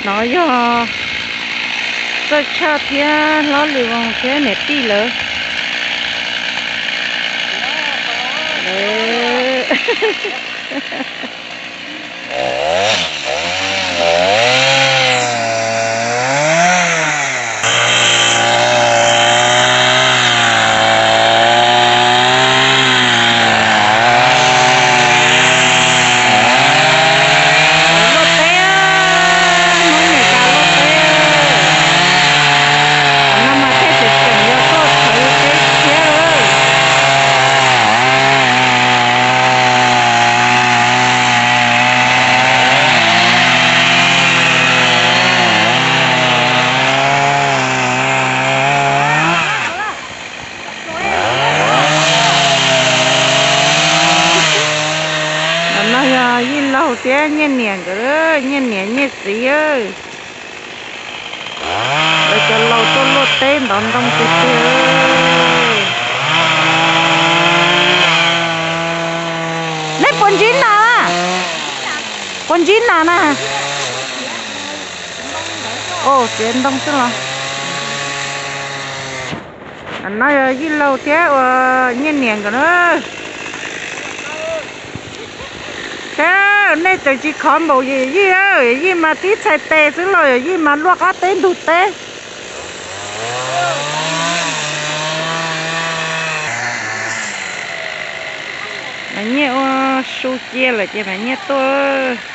No yog Txawj Tshaj thiab Hlob Lwm Voos thiab niam tij lawv. Luaj teb, Hmoob Mes Kas luaj teb. Qhov no mas thiaj tseem tseem yog tuaj txhawv teb tshiab. Ntawm no yog Yij Laug thiab Nyiaj Niam nkawd, Nyiaj Niam Nyiaj Txiv. Lawv cov laus tuaj luaj teb ntov ntoo tiag tiag. Neb puas ntsib nas na? Puas ntsib nas na? Txiav ntoo xwb los. No yog Yij Laug thiab ua Nyiaj Niam nkawd na. Thiab nej tseem tsis khov npaum yawm yij, yawm yij mas tib txhais tes xwb los yawm yij mas luaj qab teb ntug teb. Mas Nyiaj ua su cia lawm ces mas Nyiaj tuaj.